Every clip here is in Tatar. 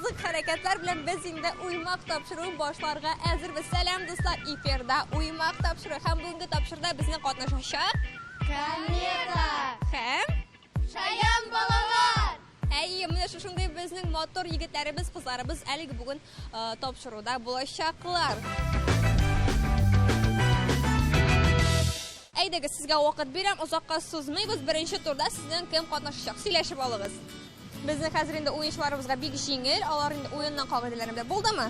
кызык хәрәкәтләр белән без инде уймак тапшыруын башларга әзербез. Сәлам, дуслар! Эфирда уймак тапшыру һәм бүгенге тапшыруда безнең катнашачак Комета! Һәм Шаян балалар! Әйе, менә шушындый безнең матур егетләребез, кызларыбыз әлеге бүген э, тапшыруда булачаклар. Әйдәгез, сезгә вакыт бирәм, озакка сузмыйбыз. Беренче турда сезнең кем катнашачак? Сөйләшеп алыгыз. Безнең хәзер инде уенчыларыбызга бик җиңел, алар инде уенның кагыйдәләрен белә. Булдымы?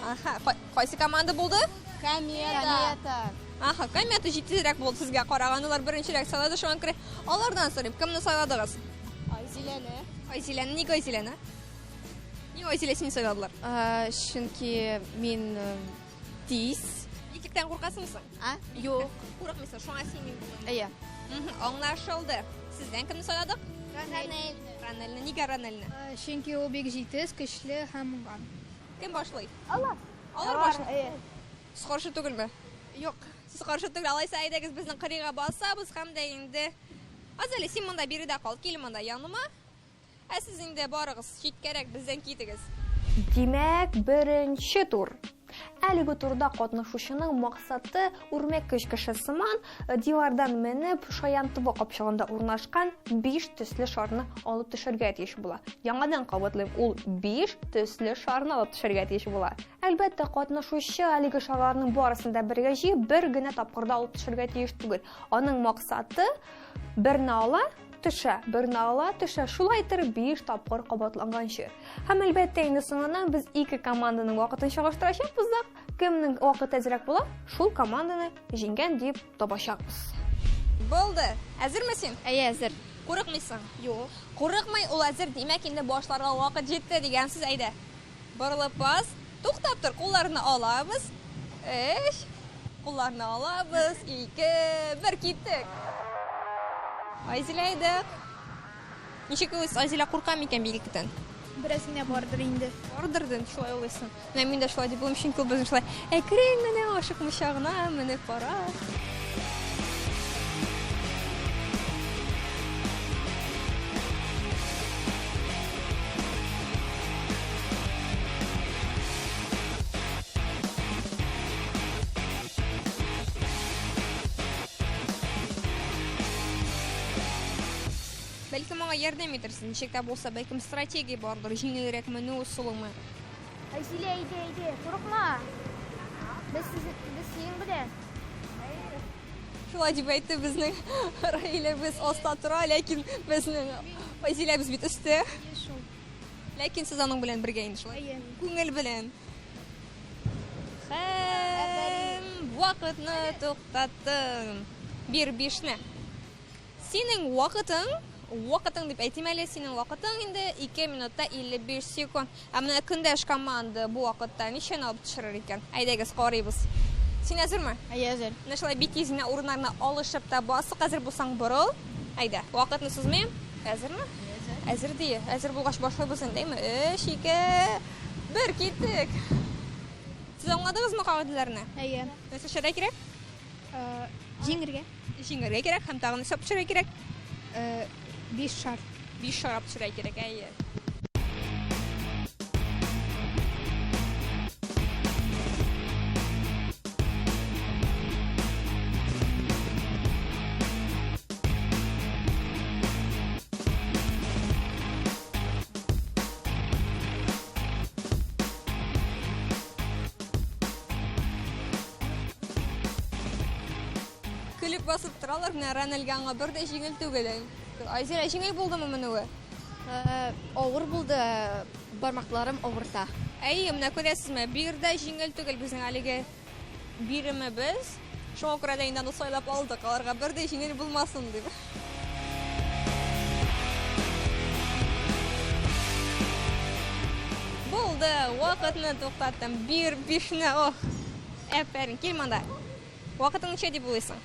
Аха, кайсы команда булды? Комета. Аха, комета җитдирәк булды сезгә караганда, алар беренчерәк сайлады, шуңа күрә алардан сорыйм, кемне сайладыгыз? Айзиләне. Айзиләне, нигә Айзиләне? Нигә Айзилә сине сайладылар? Чөнки мин тиз. Биеклектән куркасыңмы соң? А? Юк. Курыкмыйсың, шуңа син мин булдым. Әйе. Аңлашылды. Сездән кемне сайладык? Ранель. Ранельне. Нигә Ранельне? Чөнки ул бик җитез, көчле һәм уңган. Кем башлый? Алар. Алар башлый. Сез каршы түгелме? Юк. Сез каршы түгел. Алайса әйдәгез безнең кырыйга басабыз һәм дә инде Азалия, син монда биредә кал, кил монда яныма. Ә сез инде барыгыз, читкәрәк бездән китегез. Димәк, беренче тур. Әлеге турда катнашучының максаты үрмәкүч кеше сыман э, дивардан менеп, шаян тубы капчыгында урнашкан 5 төсле шарны алып төшергә тиеш була. Яңадан кабатлыйм, ул 5 төсле шарны алып төшергә тиеш була. Әлбәттә, катнашучы әлеге шарларның барысын да бергә җыеп, бер генә тапкырда алып төшергә тиеш түгел. Аның максаты берне ала, төшә, берне ала, төшә. Шулай итеп, 5 тапкыр кабатланганчы. Һәм әлбәттә, инде соңыннан без ике команданың вакытын чагыштырачакбыз да, кемнең вакыты әзрәк була, шул команданы җиңгән дип табачакбыз. Булды. Әзерме син? Әйе, әзер. Курыкмыйсың? Юк. Курыкмый, ул әзер. Димәк, инде башларга вакыт җитте дигән сүз. Әйдә. Борылып бас. Туктап тор, кулларны алабыз. Өч. Кулларны алабыз. Ике, бер, киттек. Айзилә, әйдә. Ничек уйлыйсыз, Айзилә курка микән биеклектән? Бераз генә бардыр инде. Бардыр дин, шулай уйлыйсың. Менә мин дә шулай дип уйлыйм, чөнки ул безнең шулай әкрен генә, ашыкмыйча гына менеп бара. Бәлкем аңа ярдәм итерсең, ничек тә булса, бәлкем стратегия бардыр, җиңелрәк менү ысулымы. Айзилә, әйдә, әйдә, курыкма. Без, без синең белән. Шулай дип әйтте безнең Раиләбез аста тора, ләкин безнең Айзиләбез бит өстә. Ләкин сез аның белән бергә инде шулай. Әйе. Күңел белән. Һәм вакытны туктаттым. Бир бишне. Синең вакытың, вакытың дип әйтим әле, синең вакытың инде 2 минутта 55 секунд. Ә менә көндәш команда бу вакытта ничәне алып төшерер икән? Әйдәгез, карыйбыз. Син әзерме? Әйе, әзер. Менә шулай бик тиз генә урыннарына алышып та басык. Әзер булсаң, борыл. Әйдә, вакытны сузмыйм. Әзерме? Әзер. Әзер ди. Әзер булгач башлыйбыз инде, әйме? 3, 2, 1, киттек. Сез аңладыгызмы кагыйдәләрне? Әйе. Нәрсә эшләргә кирәк? Җиңергә. Җиңергә кирәк һәм тагын нәрсә төшерергә кирәк? 5 шар. 5 шар алып төшерергә кирәк, әйе. Көлеп басып торалар, менә Ранельгә аңа бер дә җиңел түгел. Айзилә, җиңел булдымы менүе? Авыр булды, бармакларым авырта. Әйе, менә күрәсезме, бер дә җиңел түгел безнең әлеге биремебез. Шуңа күрә дә инде аны сайлап алдык, аларга бер дә җиңел булмасын дип. Булды, вакытны туктаттым. Бир бишне, ох. Әфәрин, кил монда. Вакытың ничә дип уйлыйсың?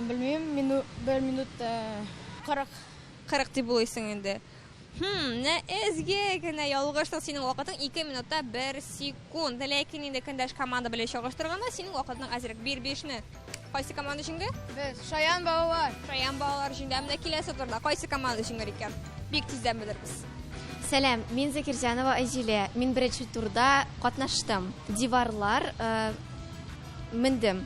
Белмим, мину, бер минут 40. 40 дип уйлыйсың инде. Хм, нә әзгә генә ялгыштың, синең вакытың 2 минутта 1 секунд. Ләкин инде көндәш команда белән чагыштырганда синең вакытың әзрәк. Бир бишне. Кайсы команда җиңде? Без, Шаян балалар. Шаян балалар җиңде. Ә менә киләсе турда кайсы команда җиңер икән? Бик тиздән белербез. Сәлам, мин Закирҗанова Айзилә. Мин беренче турда катнаштым. Диварлар э, мендем.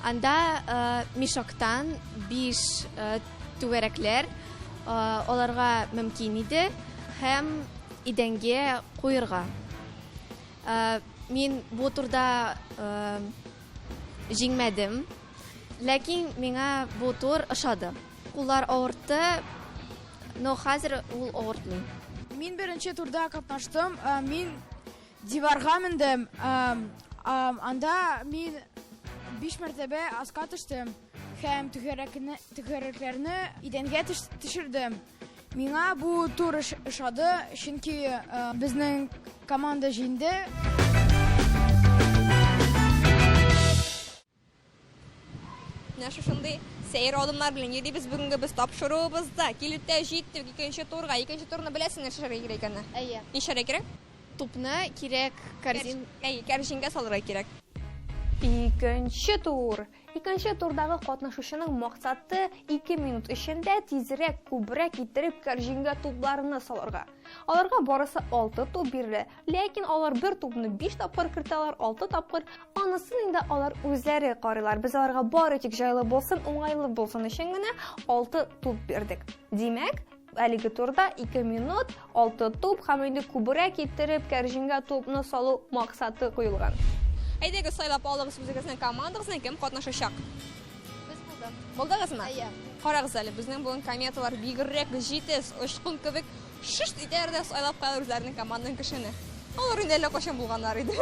Анда э, мешоктан биш э, түгәрәкләр э, аларга мөмкин иде һәм идәнгә куерга. Э, мин бу турда э, җиңмәдем, ләкин миңа бу тур ошады. Куллар авыртты, но хәзер ул авыртмый. Мин беренче турда катнаштым. Э, мин диварга мендем. Э, анда мин биш мәртәбә аска төштем һәм түгәрәкне түгәрәкләрне идәнгә төшердем. Миңа бу тур ошады, чөнки э, безнең команда җиңде. Менә шушындый сәер адымнар белән йөрибез бүгенге без тапшыруыбызда. Килеп тә җиттек икенче турга. Икенче турны беләсең нәрсә кирәк икәнне? Әйе. Нишләргә кирәк? Тупны кирәк корзин. Әйе, кәрҗингә салырга кирәк. Икенче тур. Икенче турдагы катнашучының максаты 2 минут эчендә тизрәк, күбрәк иттереп кәрҗингә тупларны салырга. Аларга барысы 6 туп бирелә, ләкин алар бер тупны 5 тапкыр кертәләр, 6 тапкыр. Анысын инде алар үзләре карыйлар. Без аларга бары тик җайлы булсын, уңайлы булсын өчен генә 6 туп бирдек. Димәк, әлеге турда 2 минут, 6 туп һәм инде күбрәк иттереп кәрҗингә тупны салу максаты куелган. Әйдәгез сайлап алыгыз үзегезнең командагызны, кем катнашачак? Без булдык. Булдыгызмы? Әйе. Карагыз әле, безнең бүген кометалар бигрәк җитез, очкын кебек шышт итәр дә сайлап куялар үзләренең команданың кешене. Алар инде әллә кайчан булганнар иде.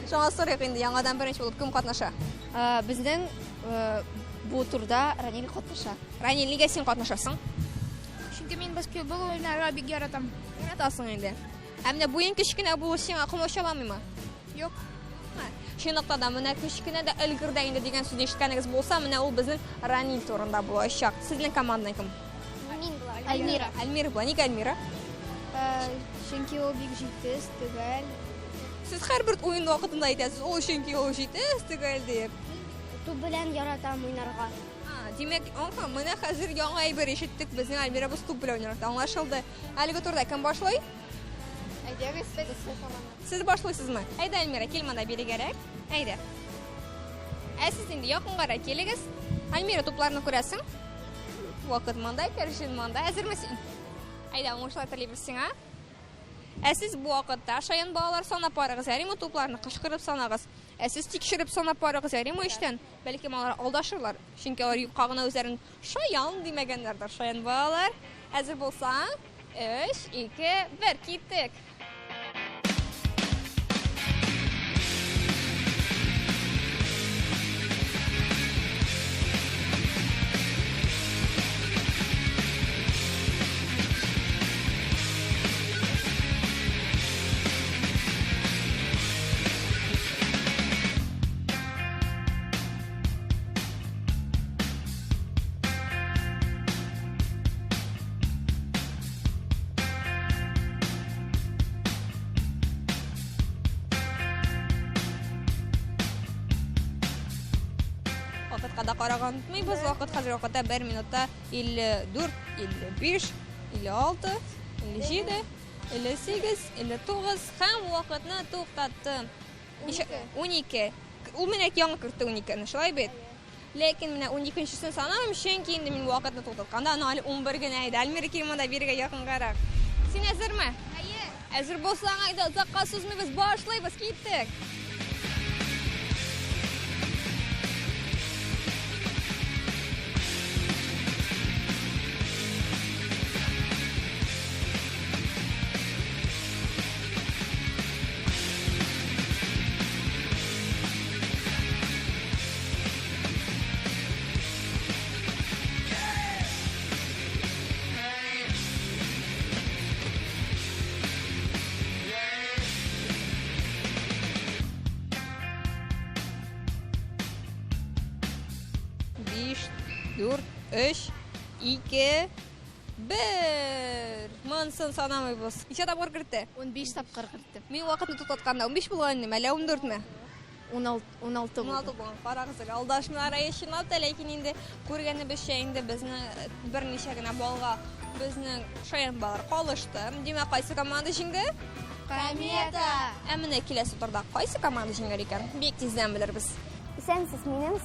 Шуңа сорыйк инде, яңадан беренче булып кем катнаша? Безнең бу турда Раниль катнаша. Раниль, нигә син катнашасың? Чөнки мин баскетбол уйнарга бик яратам. Яратасың инде. Ә менә буең кечкенә булу сиңа комачауламыймы? Юк. Чынлыкта да менә кечкенә дә өлгер дә инде дигән сүзне ишеткәнегез булса, менә ул безнең Раниль турында булачак. Сезнең команданың кем? Мин була. Альмира. Альмира була. Нигә Альмира? Чөнки ул бик җитез, төгәл. Сез һәрбер уен вакытында әйтәсез, ул чөнки ул җитез, төгәл дип. Туп белән яратам уйнарга. Димәк, аха, менә хәзер яңа әйбер ишеттек. Безнең Альмирабыз туп белән уйнарга. Аңлашылды. Әлеге турда кем башлый? Әйдәгез, Сез башлыйсызмы? Әйдә, Альмира, кил монда бирегәрәк. Әйдә. Ә сез инде якынгарак килегез. Альмира, тупларны күрәсең? Вакыт монда, кәрҗин монда. Әзерме син? Әйдә, уңышлар телибез сиңа. Ә сез бу вакытта шаян балалар санап барыгыз, ярыймы тупларны кычкырып санагыз. Ә сез тикшереп санап барыгыз, ярыймы эчтән? Бәлкем алар алдашырлар, чөнки алар юкка гына үзләрен шаян димәгәннәрдер. Шаян балалар, әзер булсаң, 3, 2, 1, киттек. Вакытка да караган онытмыйбыз. Вакыт хәзер вакытта 1 минутта 54, 55, 56, 57, 58, 59 һәм вакытны туктаттым. 12. Ул менә яңа кертте 12-не, шулай бит? Ләкин менә 12-нчесен санамыйм, чөнки инде мин вакытны туктатканда аны әле 11 генә иде. Альмира кил монда бирегә якынгарак. Син әзерме? Әйе. Әзер булсаң, әйдә, озакка сузмыйбыз, башлыйбыз, киттек. Биш, дүрт, өч, ике, бер. Монысын санамыйбыз. Ничә тапкыр кертте? 15 тапкыр кертте. Мин вакытны туктатканда 15 булган инде, әллә 14-ме? 16 16 16 булган. Карагыз әле, алдашмыйлар әйе, чынлап та, ләкин инде күргәнебезчә инде безне берничә генә баллга Безнең шаян балалар калышты. Димәк, кайсы команда җиңде? Комета! Ә менә киләсе турда кайсы команда җиңәр икән? Бик тиздән белербез. Исәнмесез, минем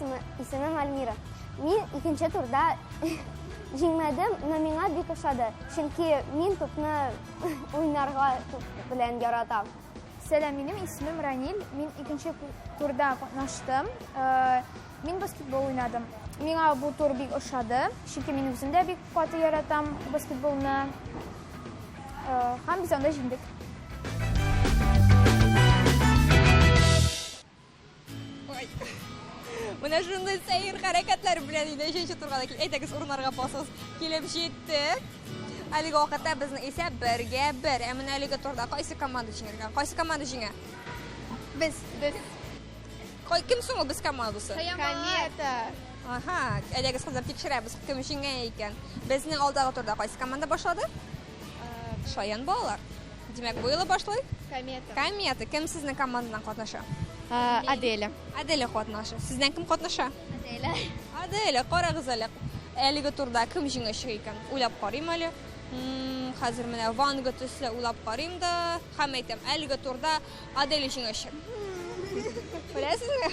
исемем Альмира. Мин икенче турда җиңмәдем, но миңа бик ошады, чөнки мин тупны уйнарга туп белән яратам. Сәлам, минем исемем Раниль. Мин икенче турда катнаштым. Мин баскетбол уйнадым. Миңа бу тур бик ошады, чөнки мин үзем дә бик каты яратам баскетболны. Һәм без анда җиңдек. Ой. Менә шундый сәер хәрәкәтләр белән инде өченче турга да әйдәгез урыннарга басыгыз. Килеп җиттек. Әлеге вакытта безнең исәп бергә бер. Ә менә әлеге турда кайсы команда җиңергән? Кайсы команда җиңә? Без. Без. Кай кем соң ул без командасы? Комета. Ага, әйдәгез кызлар тикшерәбез, кем җиңә икән. Безнең алдагы турда кайсы команда башлады? Шаян балалар. Димәк, бу юлы башлый? Комета. Комета. Кем сезнең командадан катнаша? Аделя. Аделя катнаша. Сездән кем катнаша? Аделя. Аделя, карагыз әле. Әлеге турда кем җиңәчәк икән? Уйлап карыйм әле. Хәзер менә Ванга төсле уйлап карыйм да, һәм әйтәм, әлеге турда Аделя җиңәчәк. Беләсезме?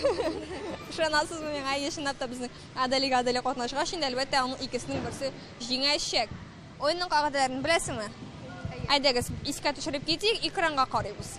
Ышанасызмы миңа? Әйе, чынлап та безнең Аделяга Аделя катнашкач, инде әлбәттә, аның икесенең берсе җиңәчәк. Уенның кагыйдәләрен беләсеңме? Әйдәгез, искә төшереп китик, экранга карыйбыз.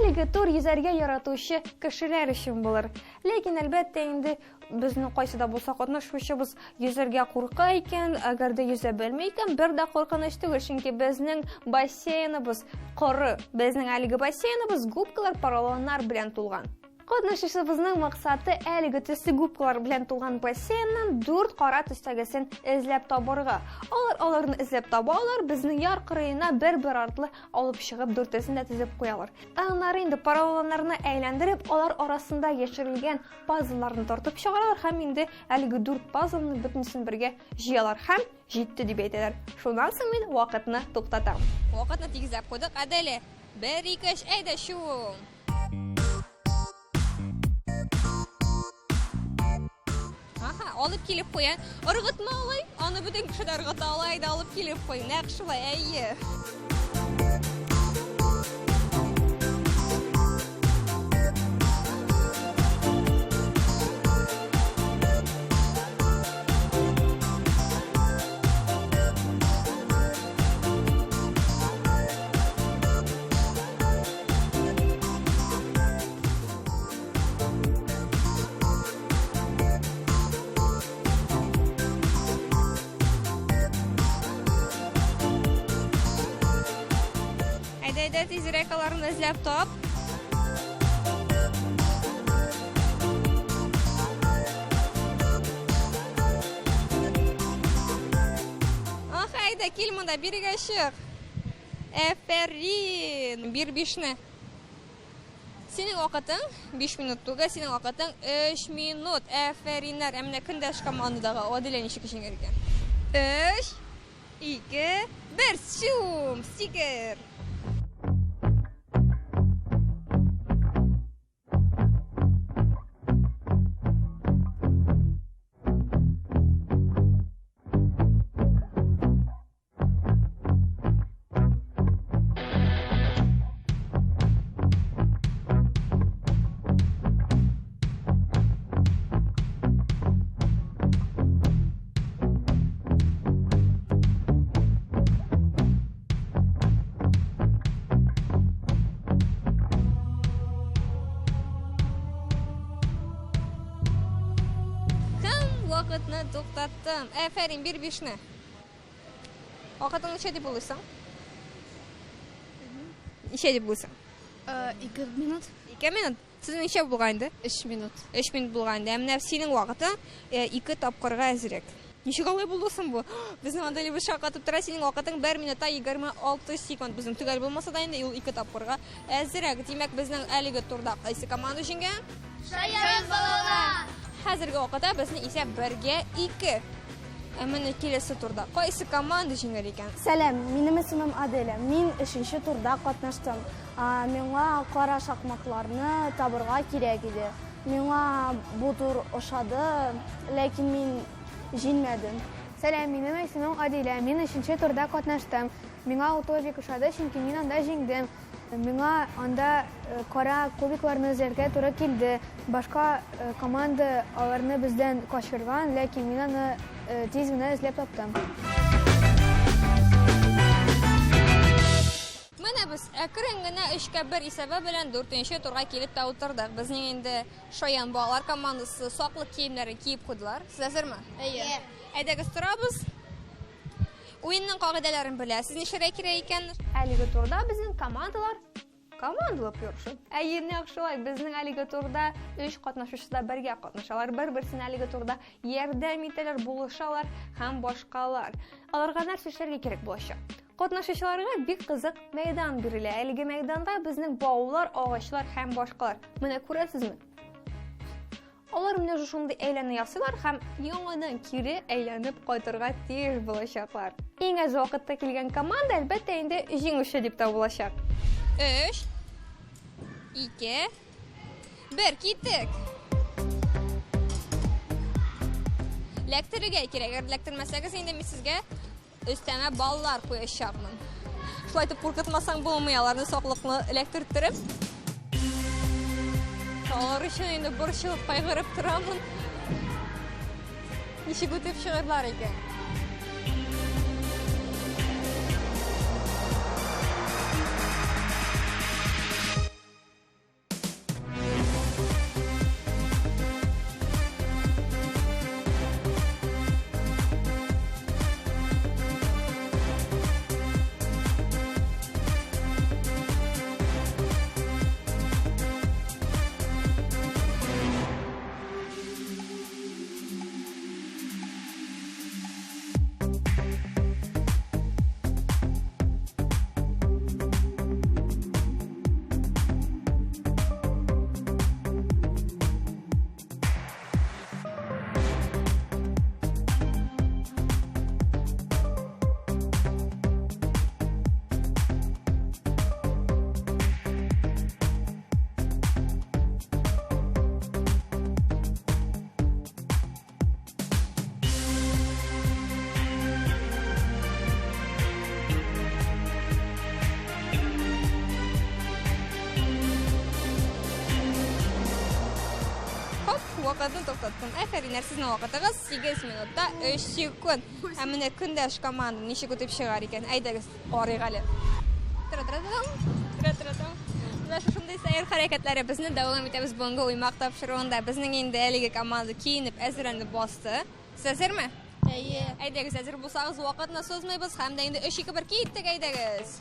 Әлеге тур йөзәргә яратучы кешеләр өчен булыр. Ләкин, әлбәттә инде, безнең кайсы да булса катнашучыбыз йөзәргә курка икән, әгәр дә йөзә белми икән, бер дә куркыныч түгел, чөнки безнең бассейныбыз коры. Безнең әлеге бассейныбыз губкалар, поролоннар белән тулган. Катнашучыбызның максаты әлеге төсле губкалар белән тулган бассейннан дүрт кара төстәгесен эзләп табарга. Алар аларны эзләп табалар, безнең яр кырыена бер-бер артлы алып чыгып дүртесен дә тезеп куялар. Ә аннары инде поролоннарны әйләндереп, алар арасында яшерелгән пазлларны тартып чыгаралар һәм инде әлеге дүрт пазлны бөтенесен бергә җыялар һәм җитте дип әйтәләр. Шуннан соң мин вакытны туктатам. Вакытны тигезләп куйдык. Аделя, бер, ике, өч, әйдә, чум! Аха, алып килеп куя. Ыргытма алай, аны бөтен кеше дә ыргыта ала, әйдә алып килеп куй. Нәкъ шулай, әйе. Әйдә, әйдә, тизрәк аларны эзләп тап. Ах, әйдә, кил монда, бирегә чык. Әфәрин! Бир бишне. Синең вакытың 5 минут түгел, синең вакытың 3 минут. Әфәриннәр! Ә менә көндәш командадагы Адилә ничек җиңәр икән? 3, 2, 1, чум! Сикер! Кем вакытны туктаттым? Әфәрин, бир бишне. Вакытың ничә дип уйлыйсың? Ничә дип уйлыйсың? 2 минут. 2 минут? Сезнең ничә булган инде? 3 минут. 3 минут булган инде. Ә менә синең вакытың 2 тапкырга әзрәк. Ничек алай булды соң бу? Безнең Аделябыз шаккатып тора. Синең вакытың 1 минутта 26 секунд. Безнең төгәл булмаса да инде ул 2 тапкырга әзрәк. Димәк, безнең әлеге турда кайсы команда җиңгән? Шаян балалар! Хәзерге вакытта безнең исәп бергә 2. Ә менә киләсе турда кайсы команда җиңәр икән? Сәлам, минем исемем Аделя. Мин өченче турда катнаштым. Миңа кара шакмакларны табырга кирәк иде. Миңа бу тур ошады, ләкин мин җиңмәдем. Сәлам, минем исемем Адилә. Мин өченче турда катнаштым. Миңа ул тур бик ошады, чөнки мин анда җиңдем. Миңа анда кара кубикларны эзләргә туры килде. Башка команда аларны бездән качырган, ләкин мин аны тиз генә эзләп таптым. Менә без әкрен генә өчкә бер исәбе белән дүртенче турга килеп тә утырдык. Безнең инде Шаян балалар командасы саклык киемнәрен киеп куйдылар. Сез әзерме? Әйе. Әйдәгез торабыз. Уенның кагыйдәләрен беләсез, нишләргә кирәк икән? Әлеге турда безнең командалар командалап ярыша. Әйе, нәкъ шулай. Безнең әлеге турда өч катнашучы да бергә катнашалар. Бер-берсенә әлеге турда ярдәм итәләр, булышалар һәм башкалар. Аларга нәрсә эшләргә кирәк булачак? Катнашучыларга бик кызык мәйдан бирелә. Әлеге мәйданда безнең баулар, агачлар һәм башкалар. Менә күрәсезме? Алар менә шушындый әйләнә ясыйлар һәм яңадан кире әйләнеп кайтырга тиеш булачаклар. Иң әз вакытта килгән команда, әлбәттә, инде җиңүче дип табылачак. 3 2 1 киттек. Ләктерергә кирәк. Әгәр ләктермәсәгез, инде мин сезгә Өстәмә баллар куячакмын. Шулай итеп куркытмасаң булмый аларны саклыкны эләктертереп. Алар өчен инде борчылып, кайгырып торамын. Ничек үтеп чыгарлар икән? Хоп, вакытны туктаттым. Әфәриннәр, сезнең вакытыгыз 8 минутта 3 секунд. Ә менә көндәш команда ничек үтеп чыгар икән? Әйдәгез, карыйк әле. Тра-тра-трам, тра-тра-трам. Менә шушындый сәер хәрәкәтләребезне дәвам итәбез бүгенге уймак тапшыруында. Безнең инде әлеге команда киенеп, әзерләнеп басты. Сез әзерме? Әйе. Әйдәгез, әзер булсагыз, вакытны сузмыйбыз һәм дә инде 3 2 1 киттек, әйдәгез.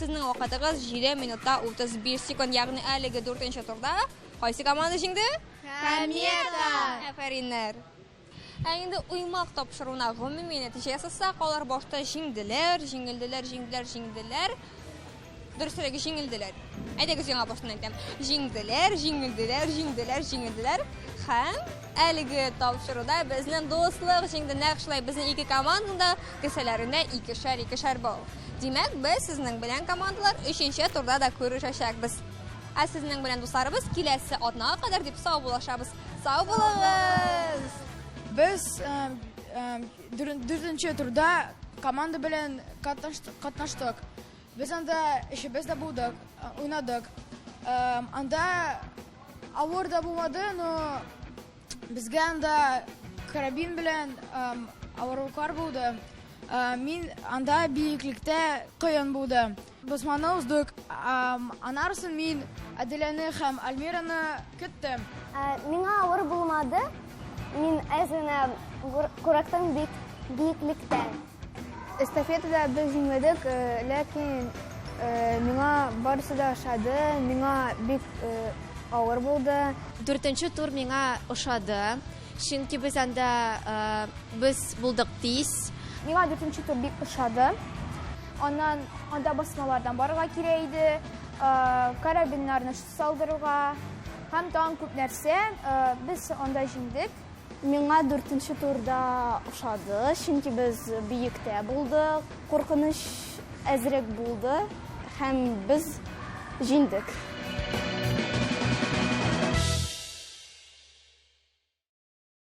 Сезнең вакытыгыз 7 минутта 35 секунд, ягъни әлеге дүртенче турда кайсы команда җиңде? Комета! Афәриннәр! Ә инде уймак тапшыруына гомуми нәтиҗә ясасак, алар башта җиңделәр, җиңелделәр, җиңделәр, җиңделәр. Дөресрәге, җиңелделәр. Әйдәгез яңа баштан әйтәм. Җиңделәр, җиңелделәр, җиңделәр, җиңелделәр. Һәм әлеге тапшыруда безнең дуслык җиңде. Нәкъ шулай безнең ике команданың да кесәләрендә икешәр-икешәр балл. Димәк, без сезнең белән командалар өченче турда да күрешәчәкбез. Ә сезнең белән дусларыбыз киләсе атнага кадәр дип саубуллашабыз. Сау булыгыз! Без дүртенче турда команда белән катнаштык. Без анда өчебез дә булдык, уйнадык. Анда авыр да булмады, но безгә анда карабин белән авырлыклар булды. Мин анда биеклектә кыен булды. Басманы уздык. Аннан мин Аделяны һәм Альмираны көттем. Миңа авыр булмады. Мин әз генә курыктым бик биеклектән. Эстафетада без җиңмәдек, ләкин миңа барысы да ошады, миңа бик авыр булды. Дүртенче тур миңа ошады, чөнки без анда без булдык тиз. Миңа дүртенче тур бик ошады. Аннан анда басмалардан барырга кирәк иде, карабиннарны салдырырга һәм тагын күп нәрсә. Без анда җиңдек. Миңа дүртенче турда ошады, чөнки без биектә булдык, куркыныч әзрәк булды һәм без җиңдек.